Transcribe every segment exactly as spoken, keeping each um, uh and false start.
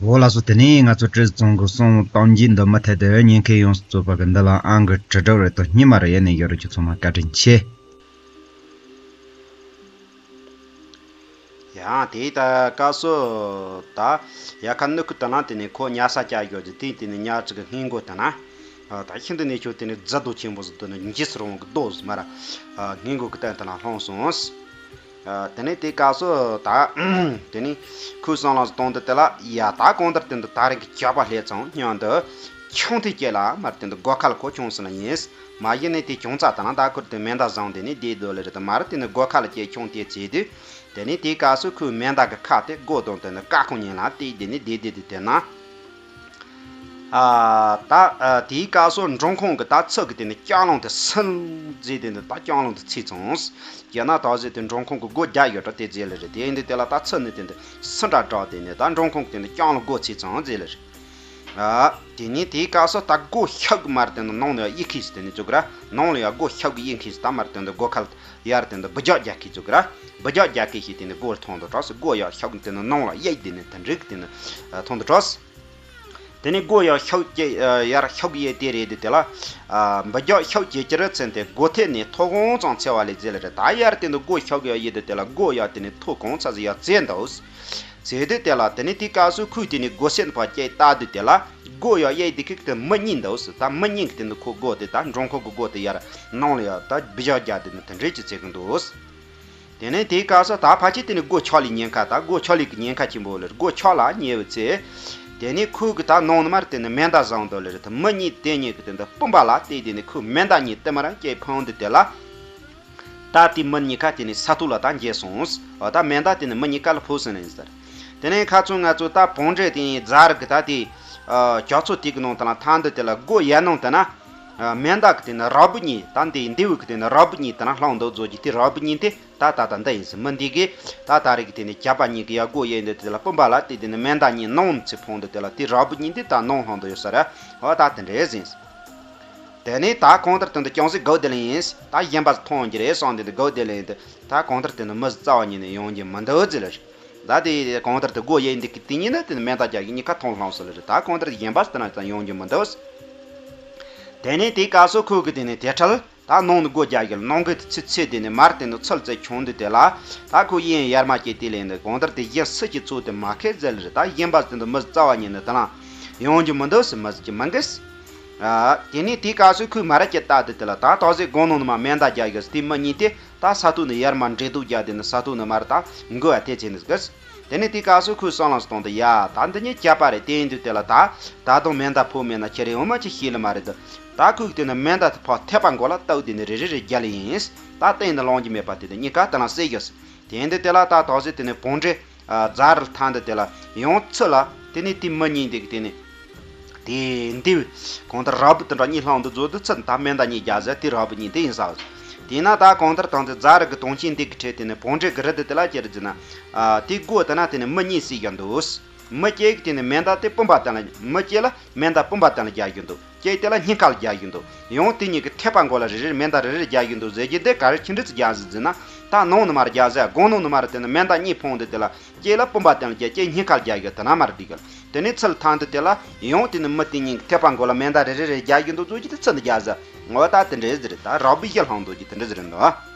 འོ་ལགས་སོ། དེ་ནས་ང་ཚོ་བཀྲས་མཐོང་གི་གསུང་གཏམ་རྒྱུད་འདི་མུ་མཐུད་དུ་ཉན་མཁན་ཡོངས་སུ་རྫོགས་པ་གི་འདི་ལ་ཨང་གི་དྲིལ་བསྒྲགས་རེ་དང་སྙན་མ་རེ་ཡེ་ནས་ཡོད་རེད། ཁྱེད་ཚང་མ་བཀའ་དྲིན་ཆེ། ཡང་དེའི་ད་སྐབས་སུ་ད་ཡ་ཁ་ནུ་ཁུ་ད་ན་དེ་ནས་ཁོ་ཉལ་ས་བཅའ་ཡོད་ཀྱི་དེ་དེ་ནས་ཉལ་ཚིག་གི་སྔས་མགོ་ད་ན་ད་ཤིན་ཏུ་ནས་ཁྱོད་དེ་ནས་རྫི་རྡོ་ཆེན་པོ་ཟིག་དེ་ནས་འཇིགས་སུ་རུང་གི་རྡོ་ཟིག་མ་ར་སྔས་མགོ་གི་སྟེང་དེ་ན་ལྷུང་སོང་། དེ་ནས་དེའི་སྐབས་སུ་ད་དེ་ནས་ཁོའི་སྲང་ལ་གཏོང་དུ་དེ་ལ་ཡ་ད་གང་ལྟར་དེ་འདི་ད་རེས་ཀྱི་ཇག་པ་ལྷས་ཙང་སྙིང་འདི་ཆུང་དེ་སྐྱེ་ལ་མར་དེ་འདི་སྒོ་ཁ་ལ་ཁོ་ཆུང་སོང་ལ་ཡིན། མ་གཞི་ནས་དེ་ཆུང་ཙག་ད་ན་ད་ཁུར་དེ་མེ་མདའ་བཟང་དེ་ནས་བསྡད་སྡོད་ལེ་རེད། དེ་མར་དེ་ནི་སྒོ་ཁ་ལ་སྐྱེ་ཆུང་དེ་བྱས་དུས། དེ་ནས་དེའི་སྐབས་སུ་ཁོའི་མེ་མདའ་གི་ཁ་དེ་སྒོ་དང་དེ་ནི་ཀ་ཁོང་ཉིན་ལ་དེ་དེ་ནས་བསྡད་བསྡད་དུས་དེ་ན། ཨ། ད་ཨ། དེའི་སྐབས་སུ་འབྲོང་ཁོང་གི་ད་ཚུར་གི་དེ་ནི་ལྕགས་ལམ་དེ་སུན་རྫས་དེ་ནི་ད་ལྕགས་ལམ་དེ་ཚིག་ཚོང་། རྒྱ་ནག་དག་ཟེར་དེ་འབྲོང་ཁོང་གི་སྒོ་རྒྱག་ཡོད་འགྲོ་དེ་རྫས་ལ་རེད། དེ་འདི་དེ་ལ་ད་ཚུར་ནི་དེ་འདི་སུན་འདྲ་འདྲ་དེ་ནི་ད་འབྲོང་ཁོང་གི་དེ་ནི་ལྕགས་ལམ་སྒོ་ཚིག་ཚོང་རྫས་ལ་རེད། ཨ། དེ་ནས་དེའི་སྐབས་སུ་ད་སྒོ་ཤབ་གི་མར་དེ་ནི་ནང་ནས་ཡ་ཡི་ཁིས་དེ་ནི་བཙུགས་ར། ནང་ལ་ཡ་སྒོ་ཤབ་གི་ཡི་ཁིས་ད་མར་དེ་འདི་སྒོ་ཁ་ལ་ཡར་དེ་འདི་སྦུ་རྒྱག་རྒྱག་གི་བཙུགས་ར། སྦུ་རྒྱག་རྒྱག་གི་ཞིག་དེ་ནི་སྒོ་ལ་ཐོན་དུ་གྲགས་སོ། སྒོ་ཡ་ཤབ་གི་དེ་ནི་ནང་ལ་ཡ་དེ་ནི་དེ་འདྲ་གི་དེ་ནི་ཐོན་དུ་གྲགས་སོ། དེ་ནས་སྒོ་ཡར་ཤོག་ཅེས་ཡར་ཤོག་ཡས་དེ་རེད་དེ་དེ་ལ། ཨ། འབུ་རྒྱག་ཤོག་ཅེས་ཅི་རེད་ཚེ་དེ་སྒོ་ཐད་ནས་མཐོ་གང་ཙམ་འཚེར་བ་ལས་རྫས་ལ་རེད། ད་ཡར་དེ་ནས་སྒོ་ཤོག་ཡར་ཡས་དེ་དེ་ལ་སྒོ་ཡར་དེ་ནས་མཐོ་གང་ཚ་ཟིག་ཡར་འཚེར་འདུག་ཟེར་དུས་དེ་ལ། དེ་ནས་དེའི་སྐབས་སུ་ཁོས་དེ་ནས་སྒོ་སེམས་ཕར་བསྐྱལ་བལྟས་དུས་དེ་ལ་སྒོ་ཡར་ཡས་དེ་ཁུག་དེ་མི་གཉིས་འདུག་ཟེར། ད་མི་གཉིས་ཀྱིས་དེ་ནས་ཁོ་སྒོ་དེ་ད་འབྲོང་ཁོ་གི་སྒོ་དེ་ཡར་ནང་ལ་ཡར་ད་འབུ་རྒྱག་རྒྱག་དེ་ནས་དེ་འདྲས་ཀྱི་བྱེད་གི་འདུག་དེ་ནས་དེའི་སྐབས་སུ་ད་ཕལ་ཆེར་དེ་ནས་སྒོ་ཕྱག་ལས་ཉེན་ཁ། ད་སྒོ་ཕྱག་ལས་ཀྱི་ཉེན་ཁ་ཆེན་པོ་ལ་སྒོ་ཕྱག་ལ་ཉེ་བའི་ཚེ། དེ་ནས་ཁོས་གི་ད་ནང་ནས་མར་དེ་ནས་མེ་མདའ་བཟུང་འདུག་ལ་རེད། ད་མི་གཉིས་དེ་གཉིས་ཀྱི་དེ་འདི་སྤུན་པ་ལ་དེ་དེ་ནས་ཁོས་མེ་མདའ་གཉིས་དེ་མར་ར་སྐྱེས་འཕངས་འདུག་དེ་ལ། ད་དེ་མི་གཉིས་ཀ་དེ་ནས་ས་ཐོག་ལ་ད་འགྱེལ་སོང་། འོ་ད་མེ་མདའ་དེ་ནས་མི་གཉིས་ཀ་ལ་ཕོག་སོང་ནས་ཟེར། དེ་ནས་ཁ་ཚོན་ང་ཚོ་ད་བོང་འདྲེ་དེ་རྫ་རི་གི་ད་དེ། ཨ། ཇག་ཚོ་དེ་གི་ནང་དེ་ལ་ཐང་འདུག་དེ་ལ་སྒོ་ཡར་ནང་དེ་ན། ཨ། མེ་མདའ་གི་དེ་ནས་རག་བུ་གཉིས་ད་འདི་འདི་བུ་གི་དེ་ནས་རག་བུ་གཉིས་དེ་ན་ལྷུང་འདུག་བཟོ་གི་དེ་རག་བུ་གཉིས་དེ། ད་ད་ད་འདི་ཡིན་ཟེར། མི་འདི་གིས་ད་ད་རེས་ཀྱི་དེ་ནས་ཇག་པ་གཉིས་ཀྱིས་ཡར་སྒོ་ཡས་འདི་དེ་ལ་སྤུན་པ་ལ་དེ་དེ་ནས་མེ་མདའ་གཉིས་ནང་ཚེ་འཕངས་འདུག་དེ་ལ་དེ་རག་བུ་གཉིས་འདི་ད་ནང་ལྷུང་འདུག་ཡོད་ས་རེད། འོ་ད་དེ་འདྲས་ཟིན། དེ་ནས་ད་གང་ལྟར་དེ་འདི་ཅུང་ཟད་སྒུག་བསྡད་ལེ་ཡིན། ད་གཞན་པ་མཐོང་རྒྱུ་རེད་བསམ་དེ་འདི་སྒུག་བསྡད་ལེ་ཡིན། དེ་ད་གང་ལྟར་དེ་འདི་མི་རྩ་བ་ཉིད་ནས་ཡོང་རྒྱུ་མི་འདུག་ཟེར་ལ། ད་དེ་གང་ལྟར་དེ་སྒོ་ཡས་འདི་གི་དེ་ཉིད་ནི་དེ་ནི་མེ་མདའ་རྒྱག་གི་གཉིས་ཀ་ཐོན་ལྷུང་སོང་ལ་རེད། ད་གང་ལྟར་གཞན་པ་དེ་ན་ཙང་ཡོང་རྒྱུ་མི་འདུག་དེ་ནས་དེའི་སྐབས་སུ་ཁོས་གི་དེ་ནས་དེ་འཕྲལ། ད་ནང་ནས་སྒོ་རྒྱག་གི་ལ་ནང་གི་ཚི་ཚི་དེ་ནས་མར་དེ་ནས་ཚུར་ཙེ་ཆུང་འདི་དེ་ལ། ད་ཁོ་གཡས་ཡར་མར་སྐྱེས་དེ་ལས་འདི་གང་ལྟར་དེ་གཞན་སུ་གི་ཚུགས་དེ་མ་ཁེལ་ཟེར་ལ་རེད། ད་གཞན་པ་དེ་འདི་མི་རྩ་བ་ཉིད་ནས་དེ་ལ་ཡོང་རྒྱུ་མི་འདུག་ཟེར། མི་ཟེར་གྱི་མི་འགས། ཨ། དེ་ནས་དེའི་སྐབས་སུ་ཁོས་མར་ར་སྐྱེས་ལྟ་དེ་དེ་ལ་ད་ཐོག་ཟེ་དགོང་ནང་ནས་མར་མེ་མདའ་རྒྱག་གི་དེ་མི་གཉིས་དེ་ད་ས་ཐོག་ནས་ཡར་མར་འདྲེ་དུག་རྒྱག་དེ་ནས་ས་ཐོག་ནས་མར་ད་འགུལ་བ་དེ་བྱས་ནས་གི། དེ་ནས་དེའི་སྐབས་སུ་ཁོས་སྲང་ལམ་སྟོང་དུ་ཡ་ད་འདི་ཉིད་སྐྱག་པ་རེད། དེ་ཡིན་དུས་དེ་ལ་ད་ད་དུང་མེ་མདའ་ཕོག་མེད་ན་ཁྱེད་རེ་འོ་མ་ཅིག་ཤེས་ལེ་མ་རེད་དོ། ད་ཁོས་དེ་ནས་མེ་མདའ་དེ་ཕར་ཐེབས་པ་མགོ་ལ་བཏགས་དེ་ནས་རེ་རེ་རེ་རྒྱག་ལེ་ཡིན། ད་གཏན་ནས་ལོང་རྒྱུ་མེད་པ་དེ་དེ་གཉིས་ཀ་དེ་ལ་བསད་རྒྱུ་ཟེར། དེ་ཡིན་དུས་དེ་ལ་ད་དོགས་ཟེར་དེ་ནས་བོང་འདྲེ་རྫ་རི་ཐང་དུ་དེ་ལ་ཡང་ཚུར་ལ་དེ་ནས་དེ་མི་གཉིས་འདི་གི་དེ་ནས། དེ་འདི་གང་ལྟར་རག་བུ་དེ་འདྲ་གཉིས་ལྷུང་དུ་འཛུལ་དུས་ཚུར་ད་མེ་མདའ་གཉིས་རྒྱག་ཟེར། དེ་རག་བུ་གཉིས་དེ་ཡིན་ས། དེས་ན་ད་གང་ལྟར་དང་དེ་རྫ་རི་གི་དོང་ཆེན་འདི་གི་འཕྲེད་དེ་ནས་བོང་འདྲེ་གི་རི་དེ་དེ་ལ་ཅི་རེད་ཟེར་ན། ཨ། དེ་སྒོ་དེ་ན་དེ་ནས་མི་གཉིས་བསད་ཀྱང་འདུག་མི་གཅིག་གིས་དེ་ནས་མེ་མདའ་དེ་སྤུན་པ་དེ་ལ། མི་གཅིག་ལ་མེ་མདའ་སྤུན་པ་དེ་ལ་རྒྱག་གི་འདུག་གཅིག་དེ་ལ་སྙིང་ཁར་རྒྱག་གི་འདུག་ཡང་དེ་གཉིས་ཀྱི་ཐེབས་པ་མགོ་ལ་རེ་རེར་མེ་མདའ་རེ་རེར་རྒྱག་གི་འདུག་ཟེར་གྱི་འདི་ག་རེ་ཆི་འདྲ་ཅིག་རྒྱག་ཟེར་ཟེར་ན། ད་ནང་ནས་མར་རྒྱག་ཟེར། སྒོ་ནང་ནས་མར་དེ་ནས་མེ་མདའ་གཉིས་འཕངས་དུས་དེ་ལ། གཅིག་ལ་སྤུན་པ་དེ་ལ་རྒྱག་གཅིག་སྙིང་ཁར་རྒྱག་གི་དེ་ན་མར་འགྲིག་གི། དེ་ནས་ཚུར་ཐང་དུ་དེ་ལ་ཡང་དེ་ནས་མི་དེ་གཉིས་ཀྱི་ཐེབས་པ་མགོ་ལ་མེ་མདའ་རེ་རེ་རེ་རྒྱག་གི་འདུག་ཟེར་གྱི་དེ་ཚུར་འདི་རྒྱག་ཟེར། འོ་ད་དེ་འདྲ་ཟེར། ད་རག་བུ་བཞི་ལྷུང་འདུག་གི་དེ་འདྲ་ཟེར་འདུག་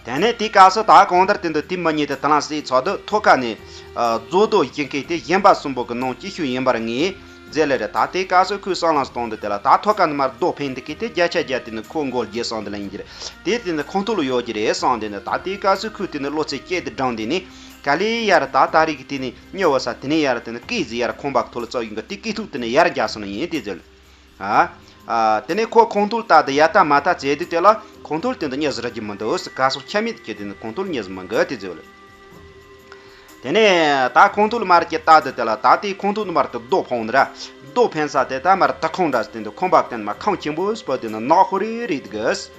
དེ་ནས་དེའི་སྐབས་སུ་ད་གང་ལྟར་དེ་འདུག་དེ་མི་གཉིས་དེ་དེ་ལ་བསད་ཚར་དུས་ཐོག་ཁ་ནས། ཨ། མཛོ་རྡོ་བཞི་འཁེལ་དེ་གཞན་པ་གསུམ་པོ་གི་ནང་གཅིག་ཤོས་ཡིན་པར་ངེས། རྫས་ལ་རེད། ད་དེའི་སྐབས་སུ་ཁོས་སྲང་ལམ་སྟོང་དུ་དེ་ལ་ད་ཐོག་ཁ་ནས་མར་རྡོ་འཕེན་དུ་གི་དེ་བརྒྱ་ཆ་བརྒྱ་དེ་ནི་ཁོ་མགོ་རྒྱས་སོང་དེ་ལ་ཡིན་གྱི་རེད། དེ་དེ་ནི་ཁོང་ཐུག་ལ་ཡོད་ཀྱི་རེད་སོང་དེ་ནི། ད་དེའི་སྐབས་སུ་ཁོས་དེ་ནི་བློ་ཚེ་སྐྱེད་དུ་བསྒྲེངས་དེ་ནི་ག་ལེ་ཡར་ད་ད་རེས་ཀྱི་དེ་ནི་སྨྱོ་བ་ས་དེ་ནི་ཡར་དེ་ནི་སྐད་ཟིག་ཡར་ཁོང་པ་ཐོག་ལ་བཙོག་ཡིན་གི་དེ་སྐད་ཐུག་དེ་ནི་ཡར་རྒྱག་སོང་ནི་ཡིན་དེ་ཟེར། ཨ། ཨ། དེ་ནས་ཁོ་ཁོང་ཐུག་ལྟ་དུ་ཡ་ད་མ་ད་བྱས་དུས་དེ་ལ་ཁོང་ཐུག་དེ་འདི་གཉིས་སུ་ར་རྒྱུ་མི་འདུག་ཟེར། ག་སོགས་ཆ་མེད་དུ་ཁྱེར་དེ་ནི་ཁོང་ཐུག་གཉིས་སུ་མི་འགུལ་དེ་ཟེར་ལ། དེ་ནས་ད་ཁོང་ཐུག་ལ་མར་གྱི་ལྟ་དུ་དེ་ལ་ད་དེ་ཁོང་ཐུག་ནི་མར་དུ་རྡོ་འཕངས་ནི་ར། རྡོ་འཕེན་ས་དེ་ད་མར་དུ་ཁང་འདྲ་ཟེར་དེ་འདུག་ཁང་པ་བསྟན་མ་ཁང་ཆེན་པོ་ཟེར་པ་དེ་ནི་ནག་ཧོ་རེ་རེད་དགོས།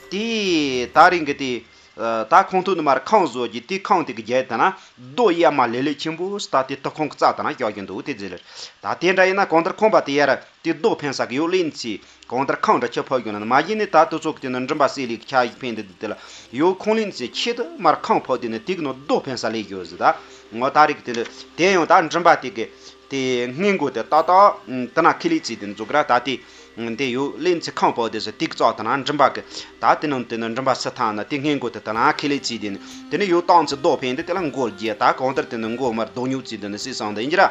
དེ་ད་རིང་གི་དེ། ད་ཁོང་ཐུག་ནི་མར་ཁང་བཟོ་རྒྱུ་དེ་ཁང་དེ་གི་རྒྱལ་དེ་ན་རྡོ་གཡའ་མ་ལེ་ལེ་ཆེན་པོ་ཟེར་ད་དེ་དུ་ཁང་གི་རྩ་དེ་ན་བཞག་གི་འདུག་དེ་ཟེར། ད་དེ་འདྲ་ཡིན་ན་གང་ལྟར་ཁང་པ་དེ་ཡར། དེ་རྡོ་འཕེན་ས་གི་ཡོད་ལེན་ཚེ། གང་ལྟར་ཁང་འདྲ་ཆ་ཕབ་ཡོང་ན་མ་གཞི་ནས་ད་དུ་ཚོགས་ཀྱི་དེ་ནི་མགྲིན་པ་བསྲེས་ལེ་གི་ཆ་ཞིག་འཕེན་དེ་དེ་ལ་ཡོད་ཁོང་ལེན་ཚེ་ཆེད་དུ་མར་ཁང་ཕབ་དེ་ནི་དེ་གི་ནང་རྡོ་འཕེན་ས་ལས་ཡོད་ཟེར་ད། ངོ་ད་རིག་དེ་ནི་དེ་ཡང་ད་མགྲིན་པ་དེ་གི་དེ་སྔས་མགོ་དེ་ཏག་ཏག་དེ་ན་ཁེ་ལས་ཚིག་དེ་འཛུགས་ར་ད་དེ་དེ་ཡོད་ལེན་ཚིག་ཁང་པོ་དེ་སུ་ཏིག་ཙག་དེ་ན་མགྲིན་པ་གི་ད་དེ་ནང་དེ་ནི་མགྲིན་པ་སུ་ཐང་ན་དེ་སྔས་མགོ་དེ་ད་ན་ཁེ་ལས་ཚིག་དེ་ནི་དེ་ནི་ཡོད་སྟངས་ཚིག་རྡོ་ཕན་དེ་དེ་ལ་མགོ་རྒྱས་ད་གང་ལྟར་དེ་ནི་མགོ་མར་རྡོ་ཉུག་ཚིག་དེ་ནི་སུས་སང་དེ་ཡིན་ར།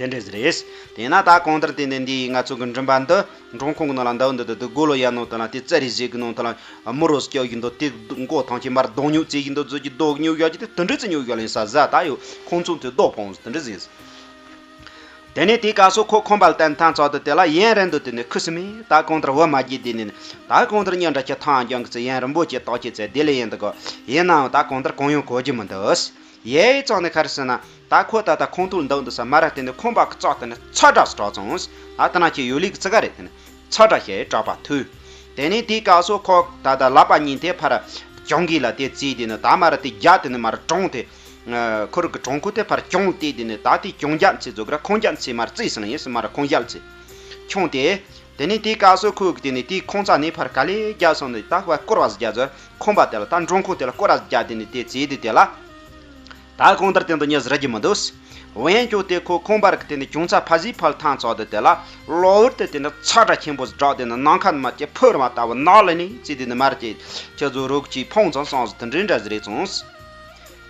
དེ་འདྲ་ཟེར་རེད། དེས་ན་ད་གང་ལྟར་དེ་ནི་འདི་ང་ཚོ་གི་མགྲིན་པ་འདི་འབྲོང་ཁུང་གི་ནང་ལ་འདུག་འདི་འདི་འདི་སྒོ་ལོ་ཡ་ནོ་དེ་ལ་དེ་ཙ་རི་ཟེ་གི་ནོ་དེ་ལ་མུ་རོ་སྐྱོ་ཡིན་འདུག་དེ་མགོ་ཐང་ཆེ་མར་རྡོ་ཉུག་ཙེ་ཡིན་འདུག་ཙོ་གི་རྡོ་ཉུག་ཡོད་ཀྱི་དེ་དེ་འདྲ་ཙི་ཉུག་ཡོད་ལེན་ས་ཟ་ད་ཡོད་ཁོང་ཚོ་དེ་རྡོ་ཕོངས་དེ་འདྲ་ཟེར། དེ་ནས་དེའི་སྐབས་སུ་ཁོ་ཁོམ་པ་ལ་བསྟན་ཐང་ཚོགས་དུ་དེ་ལ་ཡན་རན་དུ་དེ་ནས་ཁུ་སི་མི་ད་གང་ལྟར་བུ་མ་རྒྱས་དེ་ནས་ད་གང་ལྟར་ཉིན་འདྲ་ཁྱི་ཐང་ལྗང་གི་ཚེ་ཡན་རིན་པོ་ཆེ་རྟགས་ཆེ་ཚེ་དེ་ལས་ཡན་དུ་གོ་ཡིན་ནའང་ད་གང་ལྟར་གང་ཡོང་གོ་རྒྱུ་མི་འདུག་ཡའི་ཙང་ནས་ཁར་སོང་ན་ད་ཁོ་ད་ལྟ་ཁོང་ཐུག་འདུག་འདུག་ས་མ་ར་དེ་ནས་ཁོམ་པ་གི་ཙག་དེ་ནས་ཚ་དྲག་སུ་གྲགས་སོང་། ད་ལྟ་ན་ཁྱེད་ཡོད་ལིག་ཙི་ག་རེད་དེ་ནས་ཚ་དྲག་ཞེས་གྲགས་པ་ཐོས། དེ་ནས་དེའི་སྐབས་སུ་ཁོ་ད་ལྟ་ལག་པ་གཉིས་དེ་ཕར་གྱོང་གི་ལ་དེ་བཙས་དེ་ནས་ད་མ་ར་དེ་རྒྱ་དེ་ནས་མ་ར་གྲོང་དེ་ཁོ་རང་གི་གྲོང་ཁོ་དེ་ཕར་གྱོང་བལྟས་དེ་ནས་ད་དེ་གྱོང་རྒྱ་ཚེ་རྫོགས་ར་ཁོང་རྒྱ་ཚེ་མ་ར་བཙས་སོང་ཡིན་སུ་མ་ར་ཁོང་རྒྱ་ཚེ་ཁྱོང་དེ། དེ་ནས་དེའི་སྐབས་སུ་ཁོས་དེ་ནས་དེའི་ཁོང་ཚ་ནས་ཕར་ག་ལེ་རྒྱབ་སོང་ནས་ད་ཕར་སྐོར་བ་ཟིག་རྒྱབ་ཟེར། ཁོམ་པ་དེ་ལ་ད་འབྲོང་ཁུང་དེ་ལ་སྐོར་བ་ཟིག་རྒྱབ་དེ་ནས་དེ་བཙས་དེ་དེ་ལ། ད་གང་ལྟར་དེ་འདི་གཉིས་སུ་ར་རྒྱུ་མི་འདུག་འོན་ཀྱང་དེ་ཁོ་ཁོང་པར་གི་དེ་ནས་གྱོང་ཚ་ཕ་ཟིག་ཕར་ཐང་ཚོགས་དེ་དེ་ལ་གློ་བུར་དུ་དེ་ནས་ཚ་དྲག་ཆེན་པོ་ཟིག་སྒྲོག་དེ་ནས་ནམ་མཁའ་ནས་མར་ཅིག་འཕུར་བ་ལྟ་བུ་ནག་ལ་ནས་བཙས་དེ་ནས་མར་ཅིག་ཁྱེད་ཚོ་རོགས་ཀྱིས་ཕོངས་ཙམ་སོང་ཟིག་དེ་འདྲའི་འདྲ་ཟིག་རེད་སོང་།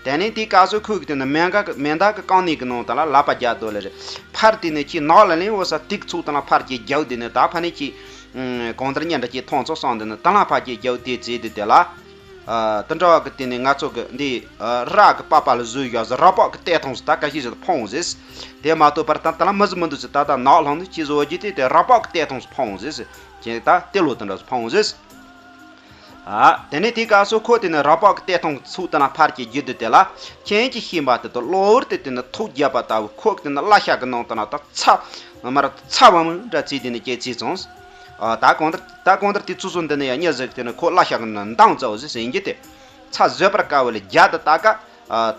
དེ་ནས་དེའི་སྐབས་སུ་ཁོས་གི་དེ་ནས་མེ་མདའ་གི་མེ་མདའ་གི་རྐང་ནུས་གི་ནང་དེ་ལ་ལག་པ་རྒྱག་དོ་ལེ་རེད། ཕར་དེ་ནས་ཁྱི་ནག་ལ་ལེན་འོ་ས་ཏིག་ཚུགས་དེ་ལ་ཕར་གྱི་རྒྱབ་དེ་ནས་ད་ཕ་ནས་ཁྱི་གང་ལྟར་གཉེན་འདྲ་ཁྱི་ཐོང་ཚོ་སོང་དེ་ནས་དེ་ལ་ཕར་གྱི་རྒྱབ་དེ་བཙས་དེ་དེ་ལ། དེ་འདྲ་བ་གི་དེ་ནས་ང་ཚོ་གི་འདི་ར་གི་པགས་པ་ལ་བཟོས་ཡོད་ཟེར་ར་པགས་གི་ཏེ་ཐོང་ཟེར་ད་ག་ཤི་ཟེར་ཕོང་ཟེར། དེ་མ་གཏོགས་པར་ད་དེ་ལ་མི་ཟི་མི་འདུག་ཟེར་ད་ད་ནག་ལྷང་ནས་ཁྱི་བཟོ་རྒྱུ་དེ་དེ་ར་པགས་གི་ཏེ་ཐོང་ཟེར་ཕོང་ཟེར། ཁྱེད་ད་ཏེ་ལོ་དེ་འདྲ་ཟེར་ཕོང་ཟེར། ཨ། དེ་ནས་དེའི་སྐབས་སུ་ཁོ་དེ་ནས་ར་པགས་ཀྱི་ཏེ་ཐོང་ཚུགས་དེ་ན་ཕར་གྱི་རྒྱུད་དུ་དེ་ལ་ཁྱེད་ཀྱིས་ཤེས་པ་དེ་དང་གློ་བུར་དུ་དེ་ནས་ཐུགས་རྒྱབ་པ་ལྟ་བུ་ཁོ་དེ་ནས་བརླ་ཤ་གི་ནང་དུ་ན་ད་ཚ་མར་ཚ་བ་མོ་འདྲ་ཚིག་དེ་ནས་སྐྱེ་ཚིག་སོང་། ཨ། ད་གང་ལྟར་ད་གང་ལྟར་དེ་ཚུགས་སོང་འདི་ནས་ཡང་གཉིད་ཟིག་དེ་ནས་ཁོ་བརླ་ཤ་གི་ནང་འདང་བཙལ་ཟིག་ཟིན་གྱི་དེ་ཚ་བཟོད་པར་དཀའ་བ་ལས་རྒྱ་དུ་ད་ཀ་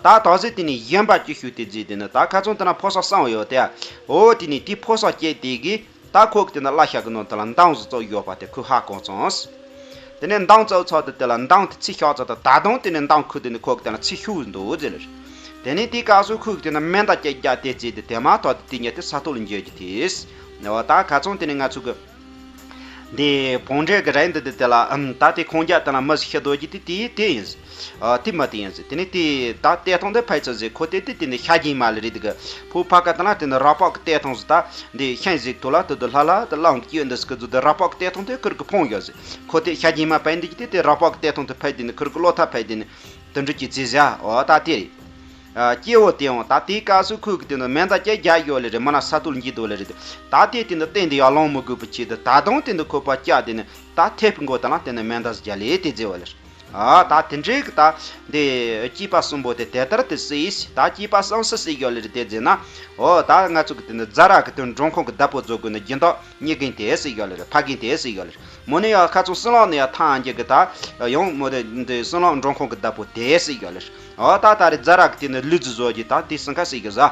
ད་ད་ཟིག་དེ་ནས་གཞན་པ་ཅི་ཞུ་དེ་རྫིས་དེ་ནས་ད་ཁ་ཚོན་དེ་ན་ཕོ་སོག་སང་བ་ཡོད་དེ། འོ་དེ་ནས་དེ་ཕོ་སོག་སྐྱེས་དེ་གིས། ད་ཁོ་གི་དེ་ན་བརླ་ཤ་གི་ནང་དེ་ལ་འདང་ཟིག་བཙལ་ཡོད་པ་དེ་ཁོས་ཧ་གོ་སོང་། དེ་ནས་འདང་བཙལ་ཚར་དུས་དེ་ལ་འདང་དེ་ཚིག་ཤག་ཚར་དུས་ད་དུང་དེ་ནས་འདང་ཁུ་དེ་ནས་ཁོ་གི་དེ་ལ་ཚིག་ཤུགས་འདུག་ཟེར་ལེ། དེ་ནས་དེའི་སྐབས་སུ་ཁོས་གི་དེ་ན་མེ་མདའ་སྐད་རྒྱག་དེ་བཙས་དེ་དེ་མ་ཐག་དེ་དེ་ཉིད་དེ་ས་ཐོག་ལ་འགྱེལ་གྱི་དེས། འོ་ད་ཁ་ཚོན་དེ་ནས་ང་ཚོ་གི་འདི་བོང་འདྲེ་གི་རས་འདི་དེ་དེ་ལ་ཨམ་ད་དེ་ཁོང་རྒྱ་དེ་ལ་མི་ཟིག་ཤི་དོ་གི་དེ་དེ་དེ་ཡིན་ཟེར། ཨ། དེ་མ་དེ་ཡིན་ཟེར། དེ་ནས་དེ་ད་ཏེ་ཐོང་དེ་ཕལ་ཆེར་ཟེར་ཁོ་དེ་དེ་དེ་ནས་ཤ་རྒྱུས་མ་ལ་རེད་དེ་གི་ཕུ་ཕ་ཀ་དེ་ལ་དེ་ནས་ར་པགས་གི་ཏེ་ཐོང་ཟེར་ད་འདི་ཤན་ཟིག་ཐོ་ལ་དེ་དུ་ལྷ་ལ་དེ་ལའང་སྐྱོད་འདི་སྐུ་ཟུ་དེ་ར་པགས་གི་ཏེ་ཐོང་དེ་ཁུར་གི་ཕོང་ཡོད་ཟེར། ཁོ་དེ་ཤ་རྒྱུས་མ་ཕན་འདི་གི་དེ་དེ་ར་པགས་གི་ཏེ་ཐོང་དེ་ཕན་དེ་ནས་ཁུར་གི་བློ་ཐ་ཕན་དེ་ནས་དེ་འདྲ་གི་ཅི་ཟེར། འོ་ད་དེ་རེད། ཨ། སྐྱེ་བོ་དེའང་ད་དེའི་སྐབས་སུ་ཁོས་གི་དེ་ནས་མེ་མདའ་སྐད་རྒྱག་ཡོད་ལེ་རེད། མ་ན་ས་ཐོག་ལ་འགྱེལ་དོ་ལེ་རེད། ད་དེ་དེ་ནས་སྟེང་དེ་ཡར་ལོང་མི་དགོས་པ་ཆེད་དུ་ད་དུང་དེ་ནས་ཁོ་པ་སྐྱ་དེ་ནས། ད་ཐེབས་མགོ་དང་དེ་ནས་མེ་མདའ་བརྒྱབ་ལེ་དེ་མཛད་བ་ལེ། ཨ། ད་དེ་འདྲའི་གི་ད་འདི་སྐྱེས་པ་གསུམ་པོ་དེ་དེ་ལྟར་དེ་སྲིད་ད་སྐྱེས་པ་གསུམ་སུ་སྲིད་ཡོད་ལེ་རེད་དེ་མཛད་ན། འོ་ད་ང་ཚོ་གི་དེ་ནས་རྫ་ར་གི་དོན་འབྲོང་ཁུང་གི་བདག་པོ་བཟོ་དགོས་ནས་སྦྱིན་བདག་གཉིས་རྒན་དེ་སྲིད་ཡོད་ལེ་རེད། ཕ་རྒན་དེ་སྲིད་ཡོད་ལེ་རེད། མོ་ནི་ཡ་ཁ་ཚོང་སྲིན་ལག་ནི་ཡ་ཐང་རྒྱ་གི་ད་ཡང་མོ་དེ་འདི་སྲིན་ལག་འབྲོང་ཁུང་གི་བདག་པོ་དེ་སྲིད་ཡོད་ལེ་རེད། འོ་ད་ད་རེད་རྫ་ར་གི་དེ་ནས་ལུས་རྫི་བཟོ་རྒྱུ་ད་དེ་སྲིད་ཁ་སྲིད་གི་ཟ།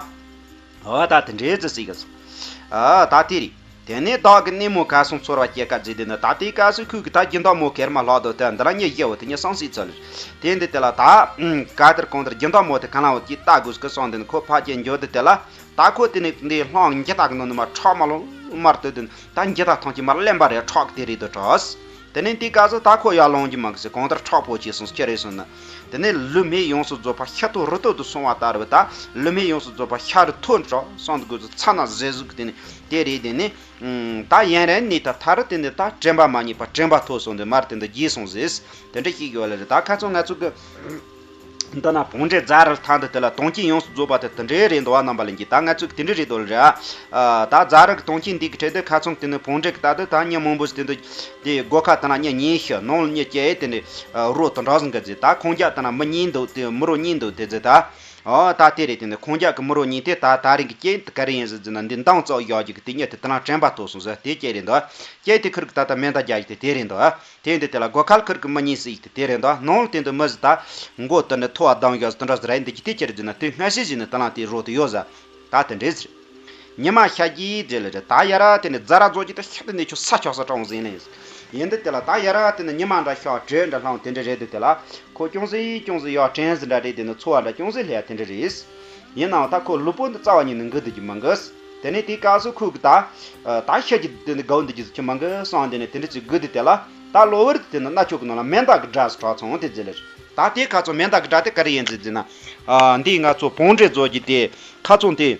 འོ་ད་དེ་འདྲའི་རྫི་སྲིད་གི་ཟ། ཨ་ད་དེ་རེད། དེ་ནས་བདག་གི་སྣེ་མོ་གར་སོང་ཚོར་བ་སྐྱེ་ཀ་བརྫིས་དེ་ནི་ད་ལྟའི་སྐབས་སུ་ཁོས་གི་ད་སྦྱིན་བདག་མོ་གེར་མ་ལྷག་དོ་དེ་འདི་ལ་ཉེ་ཞེ་བོ་དེ་ཉེ་སང་སྲིད་ཚོད་ལེ། དེ་འདི་དེ་ལ་ད་ག་དེར་གང་དེར་སྦྱིན་བདག་མོ་དེ་གང་ལ་བོ་ཅི་ལྟ་དགོས་སྐུ་སོང་དེ་ནི་ཁོ་ཕ་སྐྱེ་འགྱོ་དེ་དེ་ལ་ད་ཁོ་དེ་ནི་འདི་ལྷང་འགྱི་ལྟ་གི་ནོ་ནི་མ་ཁྲག་མ་ལོ་མར་དོ་དེ་ནི་ད་འགྱི་ལྟ་ཐང་གི་མར་གླེན་པ་རེ་ཁྲག་དེ་རེད་དོ་གྲོས། དེ་ནས་དེའི་སྐབས་སུ་ད་ཁོ་ཡར་ལོང་རྒྱུ་མ་གི་སི་གང་ལྟར་ཁྲག་པོ་ཆེ་སོང་སྐྱེ་རེ་སོང་ན། དེ་ནས་ལུས་སྨད་ཡོངས་སུ་རྫོགས་པ་ཤ་ཐུག་རུ་ཐུག་ཏུ་སོང་བ་ལྟར་བུ་ད་ལུས་སྨད་ཡོངས་སུ་རྫོགས་པ་ཤ་རུ་ཐུག་འགྲོ་སོང་དུ་དགོས་སུ་ཚ་ན་ཟེ་ཟུག་དེ་ནས་དེ་རེད་དེ་ནས། ད་ཡན་རན་ནི་ད་ཐ་རུ་དེ་འདི་ད་དྲན་པ་མ་རྙེད་པ་དྲན་པ་ཐོ་སོང་དུ་མར་དེ་འདི་རྒྱས་སོང་ཟེར། དེ་འདྲ་ཞིག་ཡོད་ལ་རེད། ད་ཁ་ཚོན་ང་ཚོ་གི་འདི་ན་བོང་འདྲེ་རྫ་རི་ཐང་དུ་དེ་ལ་དོན་རྐྱེན་ཡོངས་སུ་རྫོགས་པ་དེ་དེ་འདྲའི་རེད་འདུག་བ། རྣམ་པ་ལ་འགྱེད་ད་ང་ཚོས་དེ་འདྲའི་རེད་འདུག་ལ་རེད་ཨ། ད་རྫ་རི་གི་དོན་རྐྱེན་འདི་གི་གྲས་དེ་ཁ་ཚོན་དེ་ནི་བོང་འདྲེ་གི་ད་དུ་ད་མྱི་མང་པོ་ཞིག་དེ་འདུག་དེ་སྒོ་ཁ་དེ་ན་མྱི་ཉིན་ཤི་ནང་ལ་མྱི་སྐྱེ་དེ་འདྲའི་རོ་དེ་འདྲ་ཟིན་གི་རྫི་ད་ཁོང་རྒྱ་དེ་ན་མི་གཉིས་འདུག་དེ་མི་རོ་གཉིས་འདུག་དེ་རྫི་ད་ཨོ་ད་དེ་རེད། དེ་ནི་ཁོང་རྒྱ་གི་མི་རོ་གཉིས་དེ་ད་ད་རིང་གི་རྐྱེན་དེ་ག་རེ་ཡིན་ཟེར་རྫི་ན་འདི་འདང་བཙོག་ཡག་གི་དེ་མྱི་དེ་དེ་ན་དྲན་པ་ཐོ་སོང་ཟེར་དེ་སྐྱེ་རེད་འདུག་སྐྱེ་དེ་ཁུར་གི་ད་ད་མེ་མདའ་རྒྱག་གི་དེ་དེ་རེད་འདུག་དེ་འདི་དེ་ལ་སྒོ་ཁལ་ཁུར་གི་མི་གཉིས་སུ་ཡིག་དེ་དེ་རེད་འདུག་ནང་ལ་དེ་འདི་མི་ཟི་ད་མགོ་དེ་འདྲ་ཐོ་བ་ལྡང་ཡོད་ཟི་དེ་འདྲ་ཟི་རེད། འདི་གི་དེ་ཁྱེར་ཟི་ན་དེ་སྔ་ཤེས་ཟི་ནི་དེ་ལ་དེ་རོ་དེ་ཡོད་ཟ་ད་དེ་འདྲས་ཟེར། ཉི་མ་ཤར་གྱི་དེ་ལ་རེད། ད་ཡ་ར་དེ་ནི་རྫ་ར་རྫོགས་ཀྱི་ད་ཤ་དེ་ནི་ཁྱོད་ས་ཆགས་ས་གྲོང་ཟིན་ལེ་ཡིན་འདི་དེ་ལ་ད་ཡ་ར་དེ་ནི་ཉི་མ་འདྲ་ཤར་དྲོད་འདྲ་ལྷང་དེ་འདྲ་རེད། དེ་དེ་ལ་ཁོ་ཅུང་ཟི་ཅུང་ཟི་ཡར་དྲན་ཟི་འདྲ་རེད། དེ་ནི་ཚོ་བ་འདྲ་ཅུང་ཟི་ལྷ་དེ་འདྲ་རེད། ཡིན་ནའང་ད་ཁོ་ལུས་པོ་འདི་རྩ་བ་ཉིད་ནས་འགུལ་སྡོད་རྒྱུ་མི་འགི། དེ་ནས་དེའི་སྐབས་སུ་ཁོ་གི་ད་ད་ཤི་རྒྱུ་དེ་འདི་དགའ་བོ་འདུག་རྒྱུ་ཁྱོད་མི་འགི་བསམ། དེ་ནས་དེ་འདྲ་ཅིག་སྒུག་སྡོད་དེ་ལ། ད་གློ་བུར་དུ་དེ་ནི་རྣ་ཆོག་གི་ནང་ལ་མེ་མདའ་གི་སྒྲ་ཟིག་གྲགས་སོང་དེ་ཟེར་ལེ། ད་དེ་ཁ་ཚོ་མེ་མདའ་གི་སྒྲ་དེ་ག་རེ་ཡིན་ཟེར་ཟེར་ན། ཨ། འདི་ང་ཚོ་བོང་འདྲེ་བཟོ་རྒྱུ་དེ་ཁ་ཚོ་དེ།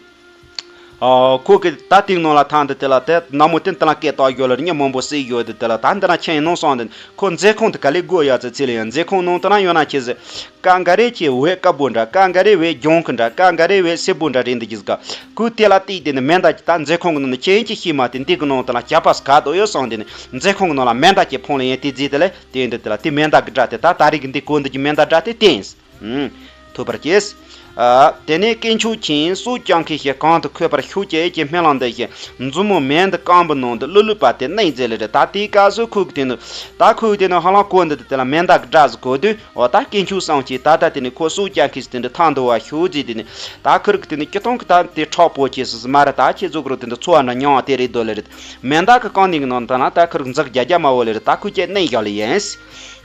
ཨ། ཁོ་གི་ད་དེའི་ནང་ལ་ཐང་དེ་དེ་ལ་དེ་ནང་མོ་དེ་འདི་ལ་སྐད་བཏང་ཡོད་ལ་མྱི་མང་པོ་བསད་ཡོད་དེ་དེ་ལ། ད་འདི་ན་ཁྱེད་ཡིན་ནོ་སོང་དེ་ཁོ་མཛེས་ཁོང་དེ་ག་ལེ་དགོས་ཡ་ཚེ་ཚེ་ལ་ཡང་མཛེས་ཁོང་ནང་དེ་ན་ཡོད་ན་ཁྱེད་ཟེར། ཀ་འགའ་རེ་ཁྱེད་འོད་དཀར་པོ་འདྲ། ཀ་འགའ་རེ་འོད་ལྗང་ཁུ་འདྲ། ཀ་འགའ་རེ་འོད་སེར་པོ་འདྲ་རེད་འདི་གིས་ག་ཁོས་དེ་ལ་བལྟས་དེ་ནི་མེ་མདའ་གྱི་ད་མཛེས་ཁོང་གི་ནང་ནས་ཁྱེད་ཡིན་གྱི་ཤེས་མ་དེ་འདི་གི་ནང་དེ་ལ་ཁྱབ་པ་ག་དོ་ཡོད་སོང་དེ་ནི་མཛེས་ཁོང་གི་ནང་ལ་མེ་མདའ་གྱི་ཕོང་ལ་ཡན་དེ་རྫས་དེ་ལས། དེ་འདི་དེ་ལ་དེ་མེ་མདའ་གི་སྒྲ་དེ་ད་ད་རེས་ཀྱི་འདི་གོ་འདི་གི་མེ་མདའ་སྒྲ་དེ་བསྟན། ཨུམ། ཐོས་པར་གྱིས། ཨ། དེ་ནས་དཀོན་མཆོག་མཁྱེན། སྲོག་ཀྱང་མཁས་ཤིང་གང་དུ་འཁོད་པར་ཤོག་ཅེས་ཀྱི་སྨོན་ལམ་འདི་བཞིན་མཛུབ་མོ་མེ་འདི་རྐང་པའི་ནང་དུ་བླུགས་བླུགས་པ་དེ་གནས་མཛད་ལེ་རེད། ད་དེའི་སྐབས་སུ་ཁོ་གི་དེ་ནི་ད་ཁོ་གི་དེ་ནི་ཧ་ལམ་གོ་འདི་དེ་ལ་མེ་མདའ་གི་སྒྲ་ཟིག་གོ་དུས། འོ་ད་དཀོན་མཆོག་སངས་རྒྱས་ད་ལྟ་དེ་ནི་ཁོ་སྲོག་ཀྱང་མཁས་སུ་དེ་འདི་ཐང་དུ་བ་ཤོག་ཅེས་དེ་ནི་ད་ཁོ་རིག་དེ་ནི་སྤྱི་སྟོང་གི་ད་དེ་ཁྲག་པོ་ཆེ་སུ་སུ་མ་རེད། ད་ཁྱེད་ཚོ་གི་རུ་དེ་འདི་འཚོ་བ་འདྲ་མྱོང་བ་དེ་རེད་དོ་ལེ་རེད། མེ་མདའ་གི་རྐང་གནས་ཀྱི་ནང་དུ་ན་ད་ཁོ་རིག་འཛག་རྒྱ་རྒྱ་མ་བོ་ལེ་རེད། ད་ཁོ་ཀྱེ་གནས་བཞག་ལེ་ཡིན།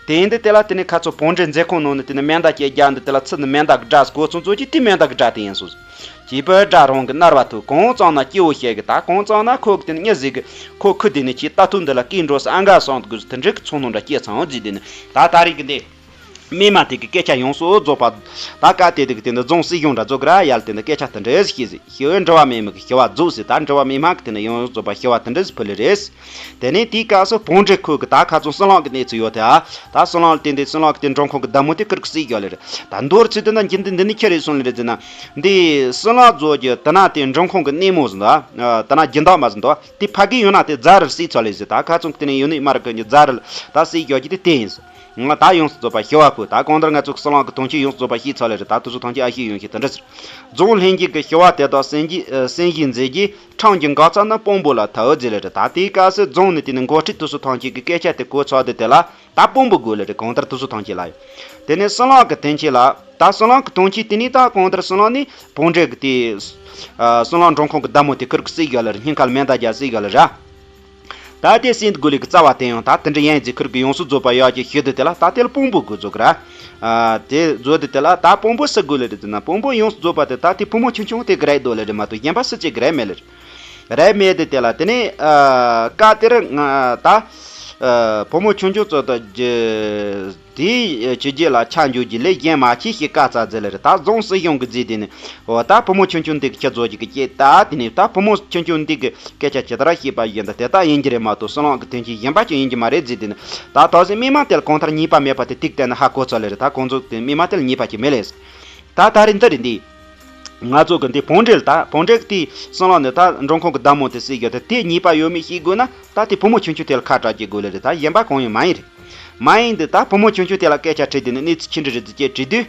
དེ་ཡིན་དུས་དེ་ལ་དེ་ནས་ཁ་ཚོ་བོང་འདྲེ་མཛེས་ཁོང་ནང་ནས་དེ་ནས་མེ་མདའ་སྐད་རྒྱག་འདི་དེ་ལ་ཚུར་ནས་མེ་མདའ་གི་སྒྲ་གོ་ཚོང་ཚོ་གྱིས་དེ་མེ་མདའ་གི་སྒྲ་དེ་ཡིན་སོང་། བྱིས་པའི་སྒྲ་རང་གི་རྣ་བ་ཐོས། གང་བྱུང་ན་སྐྱེ་བོ་ཞིག་གིས། ད་གང་བྱུང་ན་ཁོ་གི་དེ་ནས་མྱི་ཟིག་གིས་ཁོ་ཁུ་དེ་ནས་ཁྱེད་ལྟ་ཐུབ་འདི་ལ་སྐྱེས་འགྲོ་ས་ཨ་འགའ་སོང་དགོས་དེ་འདྲའི་གི་ཚོང་ནང་འདྲ་སྐྱེས་ཚང་ཟིག་དེ་ནས་ད་ད་རེས་གི་འདི་སྨིན་མ་དེ་གི་སྐད་ཆ་ཡོངས་སུ་རྫོགས་པ། ད་ཀ་དེ་དེ་གི་དེ་འདི་རྫོང་སྲིད་གཞུང་འདྲ་རྫོགས་གི་ར་ཡ་ལ་དེ་འདི་སྐད་ཆ་དེ་འདྲ་ཟིག་བཤད་ཟིག་ཞི་བའི་འགྲོ་བ་མེད་མི་གི་ཞི་བ་རྫོགས་ཟིག་ད་འགྲོ་བ་མེད་མ་གི་དེ་འདི་ཡོངས་སུ་རྫོགས་པ་ཞི་བ་དེ་འདྲ་ཟིག་ཕུལ་ལེ་རེད། དེ་ནས་དེའི་སྐབས་སུ་བོང་འདྲེ་ཁོ་གི་ད་ཁ་ཚོ་སྲིན་ལག་གི་གནས་ཚུལ་ཡོད་དེ། ཨ། ད་སྲིན་ལག་དེ་འདི་སྲིན་ལག་གི་དེ་འབྲོང་ཁུང་གི་བདག་མོ་དེ་ཁུར་གི་བསད་རྒྱུ་ལེ་རེད། ད་མདོར་ཚིག་དེ་ན་འཇིན་དེ་འདི་ནི་ཁྱེད་རེད་སོང་ལེ་རེད་ཟེར་ན། འདི་སྲིན་ལག་བཟོ་རྒྱུ་དེ་ན་དེ་འབྲོང་ཁུང་གི་སྣེ་མོ་ཟིན་དོ། ཨ། དེ་ན་སྦྱིན་བདག་མ་ཟིན་དོ། དེ་ཕ་གི་ཡོད་ན་དེ་རྫ་རིར་བསད་ཚར་ལེ་ཟེར། ད་ཁ་ཚོ་གི་དེ་ནས་ཡོད་ནི་མ་ར་གི་འདི་རྫ་རི་ད་བསད་རྒྱུ་གི་དེ་བསྟན་ཟིན། ང་ད་ཡོངས་སུ་རྫོགས་པ་ཞི་བ་ཕུལ། ད་གང་ལྟར་ང་ཚོ་གི་སྲིན་ལག་གི་དོན་ཆེན་ཡོངས་སུ་རྫོགས་པ་ཤེས་ཚར་ལེ་རེད། ད་དུ་སུ་ཐང་ཆེན་ཨ་ཤེས་ཡོང་ཤེས་དེ་འདྲ་ཟེར། རྫོང་ལྷན་རྒྱས་ཀྱི་ཞི་བ་དེ་དག་གསན་རྒྱུ་གསན་བཞེས་མཛད་རྒྱུ། ཁྲིམས་ཀྱི་འགག་རྩ་ནི་དཔོན་པོ་ལ་ཐལ་ཟེར་ལེ་རེད། ད་དེའི་སྐབས་སུ་རྫོང་ནས་དེ་ནས་འགོ་ཁྲིད་དུ་སུ་ཐང་ཆེན་གྱི་སྐད་ཆ་དེ་གོ་ཚར་དུས་དེ་ལ་ད་དཔོན་པོ་དགོས་ལེ་རེད། གང་ལྟར་དུ་སུ་ཐང་ཆེན་ལ་ཡོད། དེ་ནས་སྲིན་ལག་གི་དོན་ཆེན་ལ་ད་སྲིན་ལག་གི་དོན་ཆེན་དེ་ནས་ད་གང་ལྟར་སྲིན་ལག་ནི་བོང་འདྲེ་གི་དེ། ཨ། སྲིན་ལག་འབྲོང་ཁུང་གི་བདག་མོ་དེ་ཁུར་གི་བསད་རྒྱུ་ལེ་རེད། སྙིང་ཁ་ལ་མེ་མདའ་རྒྱག་བསད་རྒྱུ་ལེ་རེད། ད་དེ་སྲིན་དགུ་ལི་གི་རྩ་བ་དེ་ཡང་ད་དེ་འདྲ་ཡན་ཟིག་ཁུར་གི་ཡོངས་སུ་རྫོགས་པ་ཡག་གི་ཤོད་དུ་དེ་ལ་ད་དེ་ལ་དཔོན་པོ་དགོས་རྫོགས་གི་ར། ཨ། དེ་བཟོ་དུ་དེ་ལ་ད་དཔོན་པོ་སུ་དགོས་ལེ་རེད་ཟེར་ན། དཔོན་པོ་ཡོངས་སུ་རྫོགས་པ་དེ་ད་དེ་བུ་མོ་ཆུང་ཆུང་དེ་གི་རེད་དོ་ལེ་རེད་མ་གཏོགས་གཞན་པ་སུ་གཅིག་གི་རེད་མེད་ལེ་རེད། རེད་མེད་དེ་དེ་ལ་དེ་ནས། ཨ། ཀ་དེར་ང་ད། ཨ། བུ་མོ་ཆུང་ཆུང་ཚོ་ད་རྒྱུ། དེའི་ཕྱི་རྒྱལ་ལ་ཆ་འཇོག་རྒྱུ་ལས་གཞན་མ་མཆིས་ཞེས་བཀའ་སྩལ་ཟེར་ལེ་རེད། ད་རྫོང་སྲིད་གཞུང་གི་རྫས་དེ་ནི། འོ་ད་བུ་མོ་ཆུང་ཆུང་འདི་གི་ཁྱི་རྫོགས་ཀྱི་གི་སྐད་ད་དེ་ནི་ད་བུ་མོ་ཆུང་ཆུང་འདི་གི་སྐད་ཆ་ཇི་ལྟར་བཤད་པ་བཞིན་དུ་དེ་ལྟར་ཡིན་གྱི་རེད་མ་གཏོགས་སྲིན་ལག་གི་དོན་ཆེན་གཞན་པ་ཅིག་ཡིན་གྱི་མ་རེད་རྫས་དེ་ནི། ད་ད་གཟོད་སྨིན་མ་དེ་ལ་གང་ལྟར་ཉེས་པ་མེད་པ་དེ་ཏིག་བལྟས་ན་ཧ་གོ་ཚར་ལེ་རེད། ད་ཁོང་ཚོ་དེ་སྨིན་མ་དེ་ལ་ཉེས་པ་ཅིག་མེད་ལེ། ད་ད་རེས་འདི་རེད་འདི། ང་ཚོ་གི་འདི་བོང་འདྲེ་ལ་ད་བོང་འདྲེ་གི་དེ་སྲིན་ལག་ནི་ད་འབྲོང་ཁུང་གི་བདག་མོ་དེ་བསད་རྒྱུ་དེ་དེ་ཉེས་པ་ཡོད་མེད་ཤེས་དགོས་ན་ད་དེ་བུ་མོ་ཆུང་ཆུང་དེ་ལ་ཁ་གྲག་སྐྱེ་དགོས་ལེ་རེད། ད་གཞན་པ་གང་ཡང་མ་ཡིན་རེད། མ་ཡིན་འདི་ད་བུ་མོ་ཆུང་ཆུང་དེ་ལ་སྐད་ཆ་དྲིས་དེ་ནི་གནས་ཚུལ་ཆི་འདྲ་རེད་ཟེར་ཅེས་དྲིས་དུས།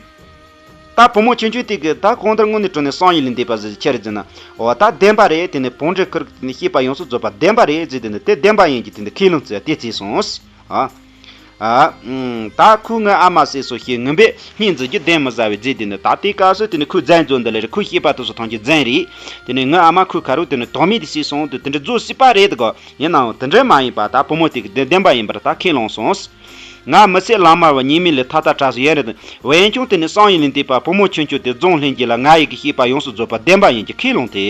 ད་བུ་མོ་ཆུང་ཆུང་དེ་གི་ད་གང་ལྟར་དངོས་གནས་དྲང་གནས་བསམ་ཡུལ་ལས་འདས་པ་ཟེར་ཆི་རེད་ཟེར་ན། འོ་ད་བདེན་པ་རེད། དེ་ནི་བོང་འདྲེ་ཁུར་གི་དེ་ནི་བཤད་པ་ཡོངས་སུ་རྫོགས་པ་བདེན་པ་རེད་ཟེར་དེ་ནི་དེ་བདེན་པ་ཡིན་གྱི་དེ་ནི་ཁས་ལེན་བྱས་དེ་བྱས་སོང་། ཨ། ཨ། ཨུམ། ད་ཁོས་ངའི་ཨ་མ་བསད་སོང་ཞེས་ངན་པས་སྙད་འཛུགས་རྒྱུ་བདེན་མི་ཟ་བས་རྫས་དེ་ནི་ད་ལྟའི་སྐབས་སུ་དེ་ནི་ཁོས་རྫས་འཛུགས་འདི་ལ་རེད། ཁོས་བཤད་པ་དེ་ཚོ་ཐམས་ཅད་རྫས་རེད། དེ་ནི་ངའི་ཨ་མ་ཁོའི་ཁ་རུ་དེ་ནི་དོགས་མེད་དུ་བསད་སོང་དུས་དེ་འདྲ་རྫུན་བཤད་པ་རེད་དགོ། ཡིན་ནའང་དེ་འདྲ་མ་ཡིན་པ་ད་བུ་མོ་དེ་གི་བདེན་བདེན་པ་ཡིན་པར་ད་ཁས་བླངས་སོང་། ང་མི་ཚེ་གླང་དམར་བ་ཉི་མའི་ལས་ཐག་ཐག་དྲག་སོང་ཡ་རེད། འོན་ཀྱང་དེ་ནི་བསམ་ཡུལ་ལས་འདས་པ་བུ་མོ་ཆུང་ཆུང་དེ་རྫོང་ལྷན་རྒྱས་ལ་ང་ཡི་གི་བཤད་པ་ཡོངས་སུ་རྫོགས་པ་བདེན་པ་ཡིན་གྱི་ཁས་བླངས་ཏེ།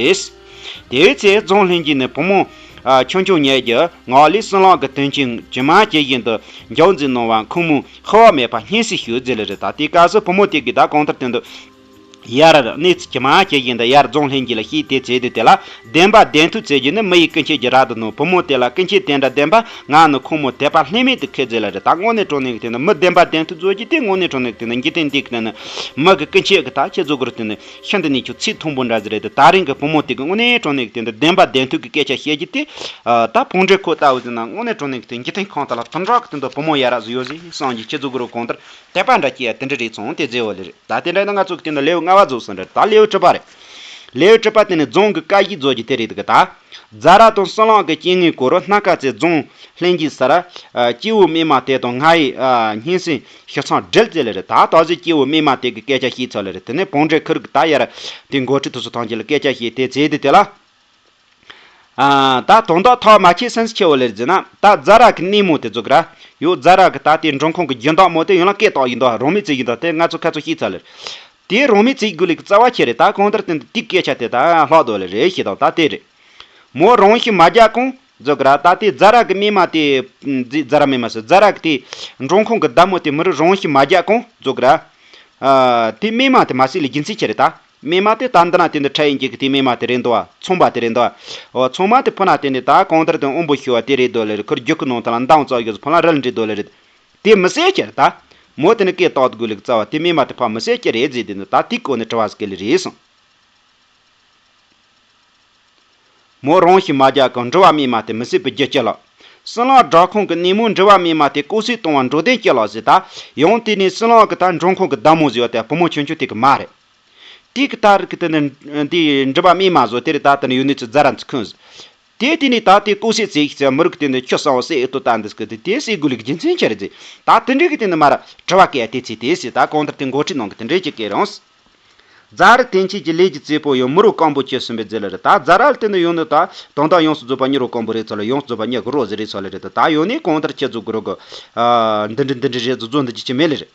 དེའི་ཚེ་རྫོང་ལྷན་རྒྱས་ནས་བུ་མོ། ཨ། ཆུང་ཆུང་ཉལ་གྱི་ངག་ལས་སྲིན་ལག་གི་དོན་ཆེན་ཇི་མ་ཇི་བཞིན་དུ་འཇོག་མཛད་གནང་བ་ཁོང་མོས་ཤི་བ་མེད་པར་སྙན་སེང་ཞུས་ཟེར་ལེ་རེད། ད་དེའི་སྐབས་སུ་བུ་མོ་དེ་གིས་ད་གང་ལྟར་དོན་དུ། ཡར་གནས་ཚུལ་ཇི་མ་ཇི་བཞིན་དུ་ཡར་རྫོང་ལྷན་རྒྱས་ལ་བཤད་དེ་བྱས་དུས་དེ་ལ་བདེན་པ་བདེན་ཐུག་བྱེད་རྒྱུ་ནི་མི་ཡི་སྐུ་མཁྱེན་གྱི་རབ་ཏུ་གནང་། བུ་མོ་དེ་ལ་སྐུ་མཁྱེན་དེ་འདྲ་བདེན་པ་ང་ནི་ཁོང་མོ་དད་པ་ལྷད་མེད་དུ་ཁེལ་ཟེར་ལེ་རེད། ད་དངོས་གནས་དྲང་གནས་ཀྱི་དེ་ནི་མི་བདེན་པ་བདེན་ཐུག་བཟོ་རྒྱུ་དེ་དངོས་གནས་དྲང་གནས་ཀྱི་དེ་ནི་འཇིག་རྟེན་འདི་གི་དེ་ནི་མི་གི་སྐུ་མཁྱེན་གྱི་ད་ཁྱེད་ཚོ་གུ་རུ་དེ་ནི་ཤིན་ཏུ་ནས་ཁྱོད་ཚིག་མཐོན་པོ་འདྲ་ཟིག་རེད་དེ། ད་རིང་གི་བུ་མོ་དེ་གི་དངོས་གནས་དྲང་གནས་ཀྱི་དེ་འདི་བདེན་པ་བདེན་ཐུག་གི་སྐད་ཆ་བཤད་རྒྱུ་དེ། ཨ། ད་བོང་འདྲེ་ཁོ་ལྟ་བུ་ཟིག་ན་དངོས་གནས་དྲང་གནས་ཀྱི་དེ་འཇིག་རྟེན་ཁམས་དག་ལ་དུམ་གྲགས་ཀྱི་དེ་འདི་བུ་མོ་ཡ་རབས་ཟིག་ཡོད་ཟིག་བསམ་གྱི་ཁྱེད་ཚོ་གུ་རུ་གང་ལྟར། དད་པ་འདྲ་སྐྱེ་ཡ་དེ་འདྲ་རེད་སོང་དེ་མཛེས་བ་ལེ་རེད། ད་དེ་འདྲ་ཡིན་ན་ང་ཚོ་གི་དེ་འདྲ་ལེའུ་ལྔ་བ་རྫོགས་སོང་རེད། ད་ལེའུ་དྲུག་པ་རེད། ལེའུ་དྲུག་པ་དེ་ནི་རྫོང་གི་བཀའ་བཞིན་རྫོགས་ཀྱི་དེ་རེད་འདུག་གི་ད། རྫ་ར་དང་སྲིན་ལག་གི་རྐྱེན་ངན་སྐོར་སྣ་ཁ་རྩེ་རྫོང་ལྷན་རྒྱས་སར། སྐྱེ་བོ་སྨིན་མ་དེ་དང་ང་ཡི་སྙན་སེང་ཞུ་མཚམས་སྒྲིལ་ཟེར་ལེ་རེད། ད་ད་གཟོད་སྐྱེ་བོ་སྨིན་མ་དེ་གི་སྐད་ཆ་བཤད་ཚར་ལེ་རེད། དེ་ནས་བོང་འདྲེ་ཁུར་གི་ད་ཡར་དེ་འགོ་ཁྲིད་དེ་ཚོ་ཐམས་ཅད་ལ་སྐད་ཆ་བཤད་དེ་ཚེ་འདི་དེ་ལ། ཨ། ད་དོན་དག་ཐག་མ་ཆོད་སེམས་སུ་ཆེ་བོ་ལེར་ཟེར་ན། ད་རྫ་ར་གི་སྣེ་མོ་དེ་ཚོ་གི་ར་ཡོད། རྫ་ར་གི་ད་དེ་འབྲོང་ཁུང་གི་སྦྱིན་བདག་མོ་དེ་ཡང་ལ་སྐད་བཏང་ཡིན་དོ། རང་མོས་ཚེ་ཡིན་དོ། དེ་ང་ཚོ་ཁ་ཚོ་ཤེས་ཚར་ལེར། དེ་རང་མོས་བྱེད་དགོས་ལུགས་རྩ་བ་ཁྱེར་རེད། ད་གང་ལྟར་དེ་འདི་དེའི་སྐད་ཆ་དེ་ད་ལྷག་དོ་ལེ་རེད་ཤེས་དང་ད་དེ་རེད། མོ་རང་ཤི་མ་རྒྱག་གོང་བཟོ་གི་ར། ད་དེ་ཛ་ར་གི་རྨས་མ་དེ་ཛ་ར་རྨས་མ་ཟེར། ཛ་ར་གི་དེ་འབྲོང་ཁུང་གི་བདག་མོ་དེ་མི་རུ་རང་ཤི་མ་རྒྱག་གོང་བཟོ་གི་ར། ཨ། དེ་རྨས་མ་དེ་མ་སེལ་ལ་རྒྱུ་མཚན་ཁྱེར་རེད་ད། རྨས་མ་དེ་ད་འདི་ན་དེ་འདི་ཁྲ་ཡིན་གྱི་གི་དེ་རྨས་མ་དེ་རེད་འདུག་བ། ཚོང་པ་དེ་རེད་འདུག་བ། འོ་ཚོང་མ་དེ་ཕུ་ན་དེ་འདི་ད་གང་ལྟར་དེ་དབང་པོ་ཤི་བ་དེ་རེད་འདུག་ལེ་རེད། ཁུར་རྒྱུག་གི་ནང་ཐ་ལ་འདང་བཙོག་ཡོད་ཕུ་ལ་རལ་འདྲེ་འདུག་ལེ་རེད། དེ་མི་སེལ་ཁྱེར་ད། མོ་དེ་ནི་སྐད་བཏགས་དགོས་ལུགས་རྩ་བ་དེ་རྨས་མ་དེ་ཕ་མི་སེལ་ཁྱེར་རེད་ཟེར་དེ་འདི་ད་དེའི་སྐོར་ནས་དྲི་བ་སྐད་ལེ་རེད་སོང་། མོ་རང་ཤི་མ་རྒྱག་གི་འགྲོ་བ་རྨས་མ་དེ་མི་སེལ་བའི་རྒྱུ་ཅི་ལགས། སྲིན་ལག་བྲག་ཁུང་གི་ནས་མོ་འགྲོ་བ་རྨས་མ་དེ་ལྐོག་གསོད་གཏོང་བ་འགྲོ་དོན་ཅི་ལགས་ཟེར་ད། ཡང་དེ་ནས་སྲིན་ལག་གི་ད་འབྲོང་ཁུང་གི་བདག་མོ་ཟེར་བ་དེ་བུ་མོ་ཆུང་ཆུང་དེ་གི་མ་རེད། དེ་གི་ད་རིག་གི་དེ་ནི་འདི་འགྲོ་བ་རྨས་མ་བཟོ་དེ་རེད། ད་དེ་ནི་ཡོད་ནི་ཚོ་ཛ་ར་ཚོ་ཁུངས་ཟེར། དེ་དེ་ནི་ད་དེ་ལྐོག་གསོད་བྱེད་ཀྱི་ཚེ་མི་རིགས་དེ་ནི་ཁྱོད་གསང་བ་སེ་ཨེ་ཏོ་ད་འདི་སྐད་དེ་དེ་སེ་དགོས་ལུགས་རྒྱུ་མཚན་ཆེ་རེད་ཟེར། ད་དེ་འདྲའི་གི་དེ་ནི་མ་ར་དྲི་བ་སྐད་དེ་ཚེ་དེ་ཟེར། ད་གང་ལྟར་དེ་འགོ་ཁྲིད་ནང་གི་དེ་འདྲའི་ཅིག་སྐད་རང་། ཛ་ར་དེང་ཁྱེད་ཀྱི་ལས་ཀྱི་རྩེ་པོ་ཡང་མི་རོ་སྐམ་པོ་ཁྱེད་གསུམ་པའི་རྫི་ལ་རེད། ད་ཛ་ར་ལ་དེ་ནི་ཡོང་ནི་ད་དོན་དག་ཡོངས་སུ་རྫོགས་པ་མྱི་རོ་སྐམ་པོ་རེད་ཚོ་ལ། ཡོངས་སུ་རྫོགས་པ་མྱི་གི་རོ་ཟེར་རེད་ཚོ་ལ་རེད། ད་ད་ཡོང་ནི་གང་ལྟར་ཁྱེད་ཚོ་གི་རོ་གི་ཨ་འདི་འདྲི་འདི་འདྲི་རེད་ཚོ་ཚོ་འདི་ཅི་ཅི་མེད་ལེ་རེད།